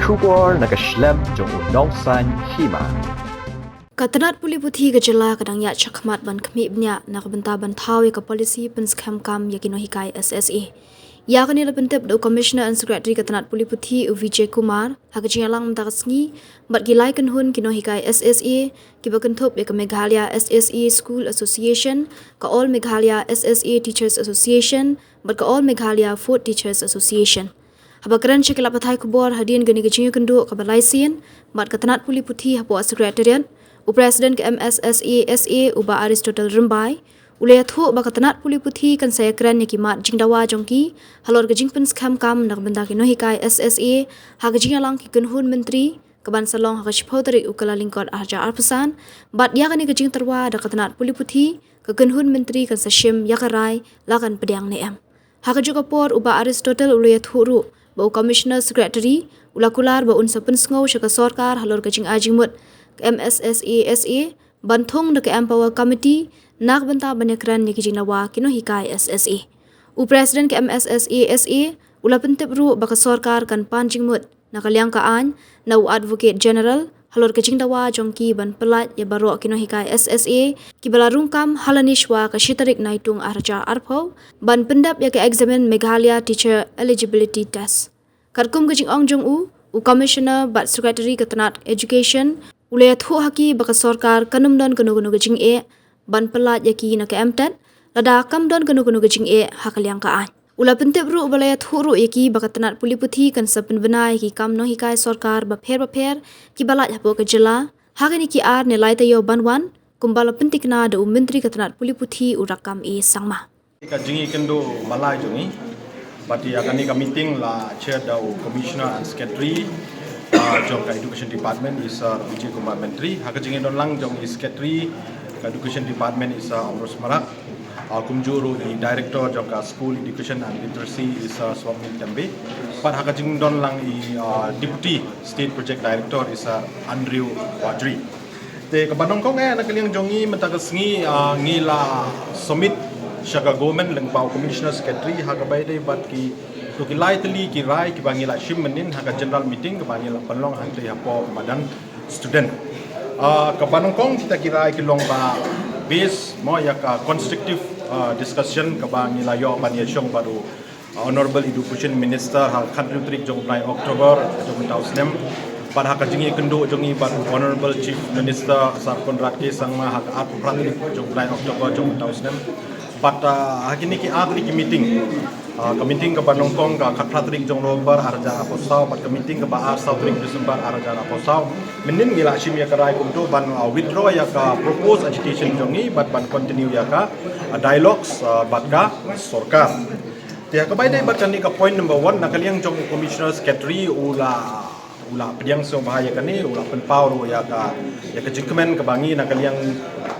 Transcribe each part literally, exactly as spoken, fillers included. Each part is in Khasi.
Khubor na ka shlem jong u Nongsaiñ Hima. Ka tnat pule puthi ka jylla ka dang ïaid shakhmat ban khmih bniah na ka bynta ban thaw ïa ka policy pynskhem kam ïa ki nonghikai S S A. Ïa kane la pyntip da u Commissioner and Secretary ka tnat pule puthi u Vijay Kumar ha ka jingïalang mynta ka sngi bad ki lai kynhun ki nonghikai S S A kiba kynthup ïa ka Meghalaya S S A School Association, ka All Meghalaya S S A Teachers Association bad ka All Meghalaya Food Teachers Association. Haba kren sha ki lad pathai khubor hadien kane ka jingïakynduh kaba lai sien bad ka tnat pule puthi hapoh Secretariat, u President ka M S S A S A u Bah Aristotle Rymbai u la ïathuh ba ka tnat pule puthi kan sa ïakren ïa ki mat jingdawa jong ki halor ka jingpynskhem kam na ka bynta ki nonghikai S S A ha ka jingïalang ki kynhun myntri kaban sa long ha ka shiphew tarik u Kyllalyngkot arhajar arphew san, bad ïa kane ka jingtyrwa da ka tnat pule puthi ka kynhun myntri kan sa shim ïa ka rai la kan pdiang ne em. Ha kajuh ka por u Bah Aristotle u la ïathuh ruh ba u Commissioner Secretary u la kular ba un sa pynsngew sha ka sorkar halor ka jingai jingmut ka M S S A S A ban thung da ka Empower Committee na ka bynta ban ïakren ïa ki jingdawa ki nonghikai S S A. U President ka M S S A S A u la pyntip ruh ba ka sorkar kan pan jingmut na ka liang ka aiñ na u Advocate General halor ka jingdawa jong ki ban pyllait ïa baroh ki nonghikai S S A kiba la rung kam ha lane shwa ka shi tarik Naitung arhajar arphew ban pyndep ïa ka eksamin Meghalaya Teacher Eligibility Test. Katkum ka jingong jong u, u Commissioner bad Secretary ka tnat Education u la ïathuh ha ki ba ka sorkar kan ym don kano kano ka jingeh ban pyllait ïa ki na ka M TET lada kam don kano kano ka jingeh ha ka liang ka aiñ. U la pyntip ruh ba la ïathuh ruh ïa ki ba ka tnat pule puthi kan sa pynbna ïa ki kam nonghikai sorkar bapher bapher kiba lait hapoh ka jylla ha kine ki ar ne lai taïew ban wan, kumba la pyntikna da u Myntri ka tnat pule puthi u Rakkam A Sangma. Ka jingïakynduh ba lai jong ngi bad ïa kane ka meeting la chair da u Commissioner and Secretary, ah, jong ka Education Department i Sir Vijay Kumar Myntri. Ha ka jingïadon lang jong i Secretary ka Education Department i Sir Ambrose Marak. Ah, kumjuh ruh i Director jong ka School Education and Literacy i Sir Swapnil Tembe. Bad ha ka jingdon lang i, ah, Deputy State Project Director i Sir Andrew Wadri. Te kaba nyngkong eh na ka liang jong ngi mynta ka sngi, ah, ngi la submit sha ka government lyngba u Commissioner Secretary ha kaba ïadei bad kito ki lai tylli ki rai kiba ngi la shim mynnin ha ka general meeting kaba ngi la pynlong hangtei hapoh madan student. Ah, kaba nyngkong kita ki rai ki long ba base mo ïa ka constructive, ah, discussion kaba ngi la ïoh ban ïashong bad u Honorable Education Minister ha ka khathynriew tarik jong u bnai October jong mynta u snem. Bad ha ka jingïakynduh jong ngi bad Honorable Chief Minister Sir Conrad K Sangma ha ka arphew phra tarik jong u bnai October jong mynta u snem. Bad, ah, ha kine ki ar tylli ki meeting, ah, ka meeting kaba nyngkong ka khatphra tarik jong November arhajar arphew saw bad ka meeting kaba arsaw tarik December arhajar arphew saw. Mynnin ngi la shim ïa ka rai kumto ban, ah, withdraw ïa ka proposed agitation jong ngi bad ban continue ïa ka, ah, dialogues, ah, bad ka sorkar. Te ha kaba ïadei bad kane ka point number one na ka liang jong u Commissioner Secretary u la, u la pdiang sngewbha ïa kane, u la pynpaw ruh ïa ka, ïa ka jingkmen kaba ngi na ka liang,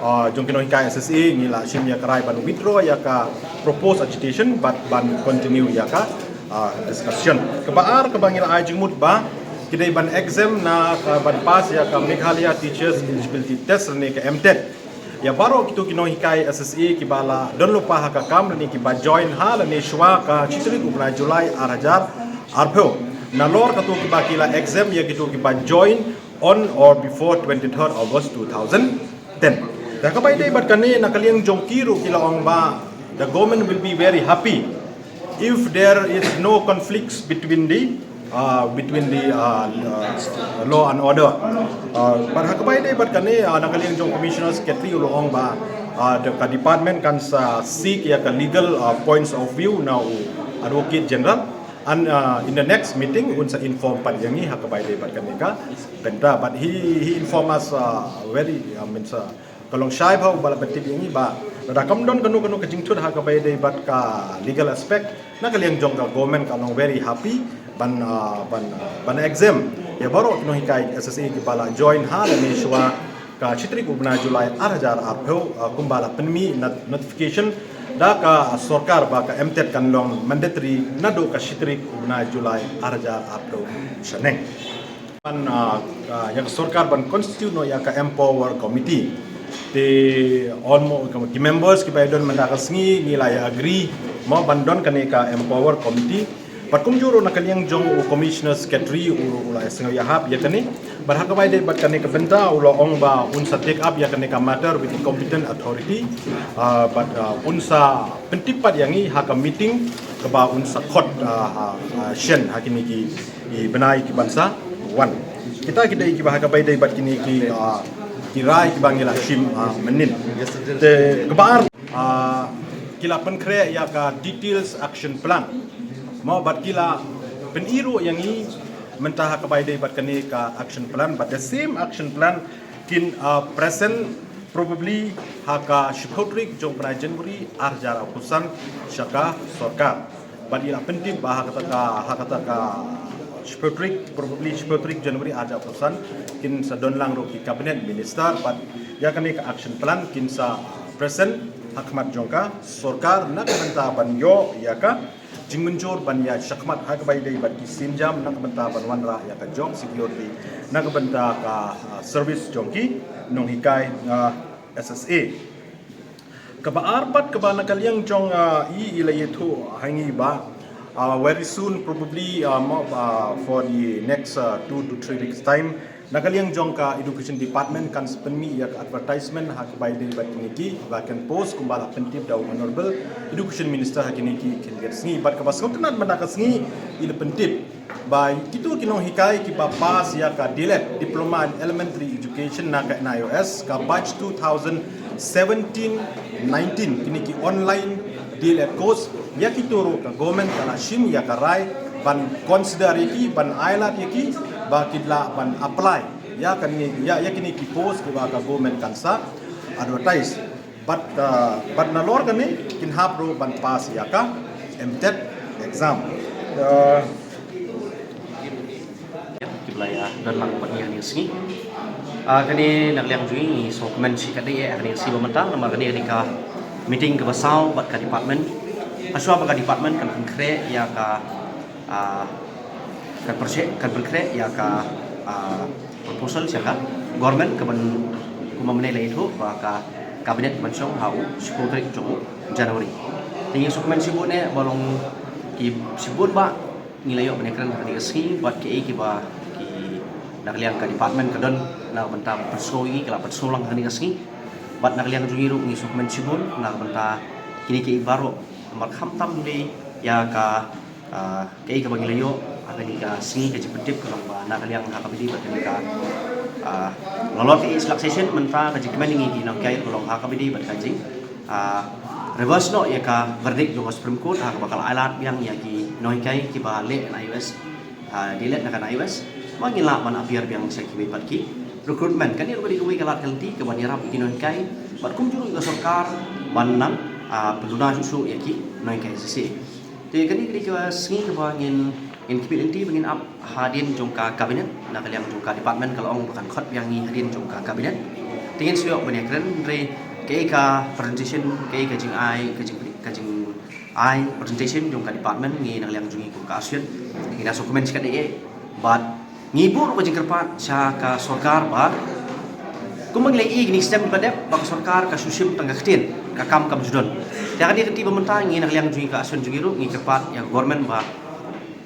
ah, jong ki nonghikai S S A ngi la shim ïa ka rai ban withdraw ïa ka proposed agitation bad ban continue ïa ka, ah, discussion. Kaba ar kaba ngi la ai jingmut ba ki dei ban exam ne ka ban pass ïa ka Meghalaya Teachers Eligibility Test ne ka M TET. Ïa baroh kito ki nonghikai S S A kiba la don lypa ha ka kam lane kiba join ha lane shwa ka shi tarik u bnai July arhajar arphew. Nalor kato kiba ki la exam ïa kito kiba join on or before twenty-third August two thousand ten. Te ha kaba ïadei bad kane na ka liang jong ki ruh ki la ong ba the government will be very happy if there is no conflicts between the, uh, between the, uh, uh, law and order. Uh, bad ha kaba ïadei bad kane, uh, na ka liang jong Commissioner Secretary u la ong ba, uh, the, ka department kan sa seek ïa ka legal, uh, points of view na u Advocate General and, uh, in the next meeting un sa inform pat ïa ngi ha kaba ïadei bad kane ka bynta. But he, he inform us, uh, very, uh, means, uh, ka long shai bha ba la pyntip ïa ngi ba lada kam don kano kano ka jingthut ha kaba ïadei bad ka legal aspect na ka liang jong ka government ka long very happy ban, ah, ban, ah, ban exam ïa baroh ki nonghikai S S A kiba la join ha lane shwa ka shi tarik u bnai July arhajar arphew, ah, kumba la pynmih not-, notification da ka sorkar ba ka M TET kan long mandatory naduh ka shi tarik u bnai July arhajar arphew shaneng. Ban, ah, ah, ïa ka sorkar ban constitute noh ïa ka Empower Committee. Te almost ki members kiba ïadon mynta ka sngi ngi la ïa agree mo ban don kane ka Empower Committee. Bad kumjuh ruh na ka liang jong u Commissioner Secretary u ruh u la ïa sngewthuh ïa kane. Bad ha kaba ïadei bad kane ka bynta u la ong ba un sa take up ïa kane ka matter with the competent authority. Ah, bad, ah, un sa pyntip pat ïa ngi ha ka meeting kaba un sa khot, ah, ha, ah, shen ha kine ki, ki bnai ki ban sa wan. Kita ki dei kiba ha kaba ïadei bad kine ki, ah, ki rai kiba ngi la shim, ah, mynnin. Te kaba ar, ah, ki la pynkhreh ïa ka details action plan. Mo bad ki la pyni ruh ïa ngi mynta ha kaba ïadei bad kane ka action plan, bad the same action plan kin, ah, present probably ha ka shiphew tarik jong bnai January ar hajar arphew san sha ka sorkar. Bad i la pyntip ba ha kata ka, ha kata ka shiphew tarik, probably shiphew tarik January ar hajar arphew san kin sa don lang ruh ki cabinet minister, bad ïa kane ka action plan kin sa present ha khmat jong ka sorkar na ka bynta ban ïoh ïa ka jingmynjur ban ïa shakmat ha kaba ïadei bad ki sienjam na ka bynta ban wanrah ïa ka job security na ka bynta ka, ah, service jong ki nonghikai, ah, S S A. Kaba ar pat kaba na ka liang jong, ah, i, i la ïathuh ha ngi ba, ah, very soon, probably, ah, mo, ah, for the next, ah, two to three weeks time, na ka liang jong ka Education Department kan sa pynmih ïa ka advertisement ha kaba ïadei bad kine ki vacant post kumba la pyntip da u Honorable Education Minister ha kine ki khyndiat sngi. Bad kaba sngewtynnat mynta ka sngi i la pyntip ba kito ki nonghikai kiba pass ïa ka D.Ed, Diploma in Elementary Education na ka N I O S, ka batch two thousand seventeen nineteen, kine ki online D.Ed course, ïa kito ruh ka government ka la shim ïa ka rai ban consider ïa ki, ban ai lad ïa ki ba ki lah ban apply ïa kane, ïa, ïa kine ki post kiba ka government kan sa advertise. Bad, ah, bad nalor kane kin hap ruh ban pass ïa ka M.Ted exam. Ah, Ki ba la ïa don lang bad ngi ha kane ka sngi. Ah, kane na ka liang jong ngi ngi sngewkmen shikaddei ïa kane ka sngi ba mynta namar kane ka dei ka meeting kaba saw bad ka department. Hashwa ba ka department kan pynkhreh ïa ka, ah, kan pynkhreh, kan pynkhreh ïa ka, ah, proposal sha ka government kaban, kumba mynne la ïathuh ba ka cabinet ban shong ha u shiphew tarik jong u January. Te ngi sngewkmen shibun eh ba long ki shibun ba ngi la ïoh ban ïakren ha kane ka sngi bad kiei kiba ki na ka liang ka department ka don na ka bynta pynsngew ïa ngi, ka la pynsngew lang ha kane ka sngi. Bad na ka liang jong ngi ruh ngi sngewkmen shibun na ka bynta kine kiei baroh namar khamtam dei ïa ka, ah, kiei kaba ngi la ïoh ha kane ka sngi, ka jingpyntip ka long ba na ka liang ha kaba ïadei bad kane ka, ah, la long ka relaxation, mynta ka jingkmen ïa ngi ki nonghikai ka long ha kaba ïadei bad ka jing, ah, reverse noh ïa ka verdict jong ka Supreme Court ha kaba ka la ai lad biang ïa ki nonghikai kiba leh N I O S, ah, D.Ed na ka N I O S ba ngin lah ban appear biang sha kiwei pat ki recruitment. Kane ruh ka dei kawei ka lad ka lynti kaban ïarap ïa ki nonghikai bad kumjuh ruh ïa ka sorkar ban nang, ah, pynduna shuh shuh ïa ki nonghikai S S A. Te kane ka dei ka sngi kaba ngin, ngin khmih lynti ba ngin ap hadien jong ka cabinet, na ka liang jong ka department ka la ong ba kan khot biang ngi hadien jong ka cabinet. Te ngin sa ïoh ban ïakren, hynrei kaei ka presentation, kaei ka jingai, ka jing, ka jingai presentation jong ka department, ngi na ka liang jong ngi kum ka Association ngi da sngewkmen shikaddei eh bad ngi buh ruh ka jingkyrpad sha ka sorkar ba kumba ngi la ïohi kine ki snem kiba dep ba ka sorkar ka shu shim tang ka ktien, ka kam kam shu don. Te ha kane ka lynti ba mynta ngi na ka liang jong ngi ka Association jong ngi ruh ngi kyrpad ïa ka government ba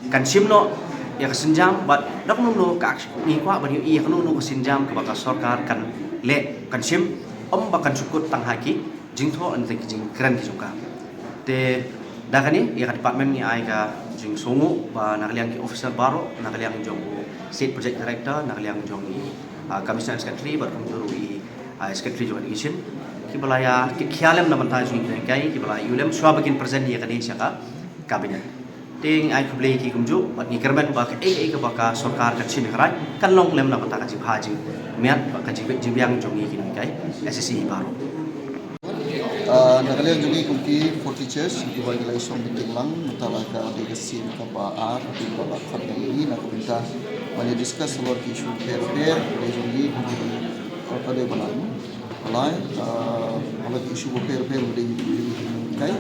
kan shim noh ïa ka sienjam bad da kano kano ka action, ngi kwah ban ïohi ïa kano kano ka sienjam kaba ka sorkar kan leh, kan shim, ym ba kan shu kut tang ha ki jingthoh lane ki jingkren ki jong ka. Te da kane ïa ka department ngi ai ka jingsngewnguh ba na ka liang ki officer baroh, na ka liang jong u State Project Director, na ka liang jong i, ah, Commissioner Secretary bad kumjuh ruh i, ah, Secretary jong Education, kiba la ïa kit khia lem na ka bynta jong ngi ki nonghikai, kiba la ïoh lem shuwa ba kin present ïa kane sha ka cabinet. Te ngi ai khublei ïa ki kumjuh bad ngi kyrmen ba kaei kaei kaba ka sorkar kan shim ïa ka rai kan long lem na ka bynta ka jingpha jingmiat bad ka jingbiang jong ngi ki nonghikai S S A baroh. Ah, na ka liang jong ngi kum ki four teachers kiba ngi la ïashong meeting lang, mynta la ka dei ka sien kaba ar, kaba la khot ïa ngi na ka bynta ban ïa discuss halor ki issue pher pher, ka dei jong ngi kum ki, ah, ka dei ba nang. Lai, ah, halor ki issue pher pher ba dei ki kai.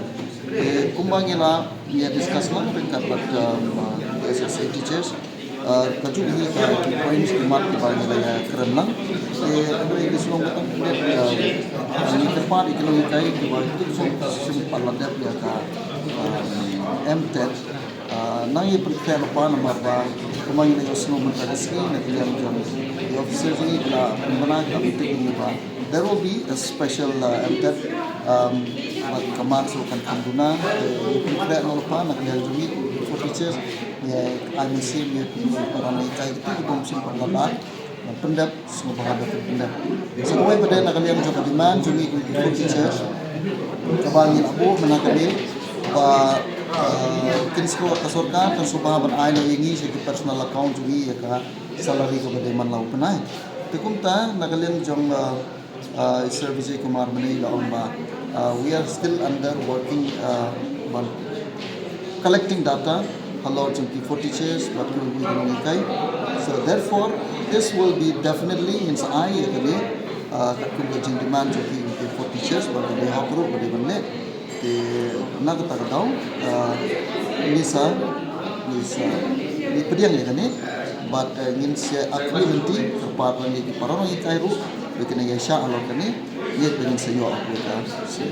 Eh, kumba ngi la ïa discuss lang ryngkat bad, ah, S S A teachers. Ah, ka jong ngi ka ki points ki mat kiba ngi la ïa kren lang. Te hynrei ngi shu long ba tang kyndiat, ah, ngi kyrpad ïa ki nonghikai kiba ki shim, shim pat la dep ïa ka, ah, M.Ted. Ah, nang ïa pynkhreh lypa namar ba kumba ngi la ïohsngew mynta ka sngi na ka liang jong ki officer jong ngi ki la pynbna ka meeting jong ngi ba there will be a special, ah, MTET, um, bad ka marks ruh kan kham duna. Te ïa pynkhreh lypa na ka liang jong ngi ki forty chairs, ïa ai mynsiem ïa ki para nonghikai kito ki bym shym pat la lad ban pyndep, sngewbha ban pyndep. Sa kawei pat de na ka liang jong ka demand jong ngi kum ki forty chairs kaba ngi la buh mynta ka dei ba, eh, kin sngewbha ka sorkar kan sngewbha ban ai noh ïa ngi sha ki personal account jong ngi ïa ka salary kaba dei man la u bnai. Te kumta na ka liang jong, eh, eh, Sir Vijay Kumar mynne la ong ba, uh, we are still under working, uh, ban collecting data halor jong ki forty chairs bad kiwei kiwei ki nonghikai. So therefore this will be definitely, ngin sa ai ïa kane, uh, katkum ka jingdemand jong ki, ki forty chairs bad ka dei hok ruh ka dei ban leh. Te na kata ka daw, uh, ngi sa, ngi sa, ngi pdiang ïa kane bad, uh, ngin sa akhli lynti kyrpad lane ki para nonghikai ruh ba kin ïaishah halor kane. Ngi ba ngin sa ïoh ha ka sien.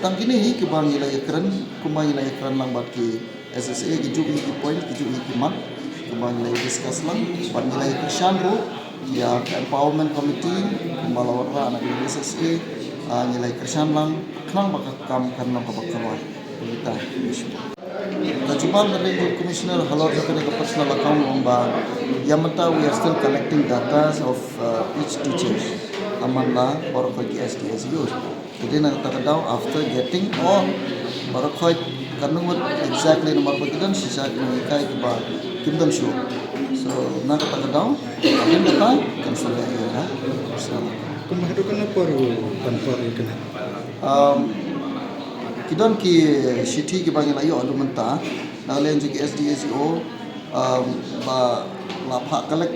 Tang kine hi kiba ngi la ïakren, kumba ngi la ïakren lang bad ki S S A, ki juh hi ki point, ki juh hi ki mat, kumba ngi la discuss lang bad ngi la ïakyrshan ruh ïa ka empowerment committee kumba la wanrah na ka S S A. Ah, ngi la ïakyrshan lang khnang ba ka kam kan long kaba kawai. Kita. Ka jubab na ka liang jong u Commissioner halor jong kane ka personal account ong ba ïa mynta we are still collecting data of, uh, each teacher. Amon la baroh ki S D S E O. Te dei na kata ka daw after getting all baroh kan ym mut exactly namar ba ki don shisha ki nonghikai kiba kim don shuh. So na kata ka daw hadien kata kan sa leh ïa ka personal account. Kumba haduh katno por u pynpor ïa kane? Um, ki don ki shithi kiba ngi la ïoh haduh mynta na ka liang jong ki S D S E O, um, ba la phah collect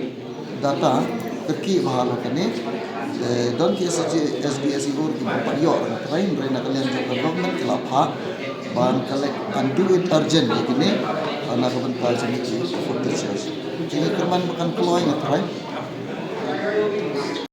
data kyrkieh bha halor kane. Eh, don ki S D S E O kiba pat ïoh, hynrei na ka liang jong ka government ki la phah ban collect and do it urgent ïa kine, uh, na ka bynta jong ki forty chairs. Ki ngi kyrmen ba kan kloi, nga tharai.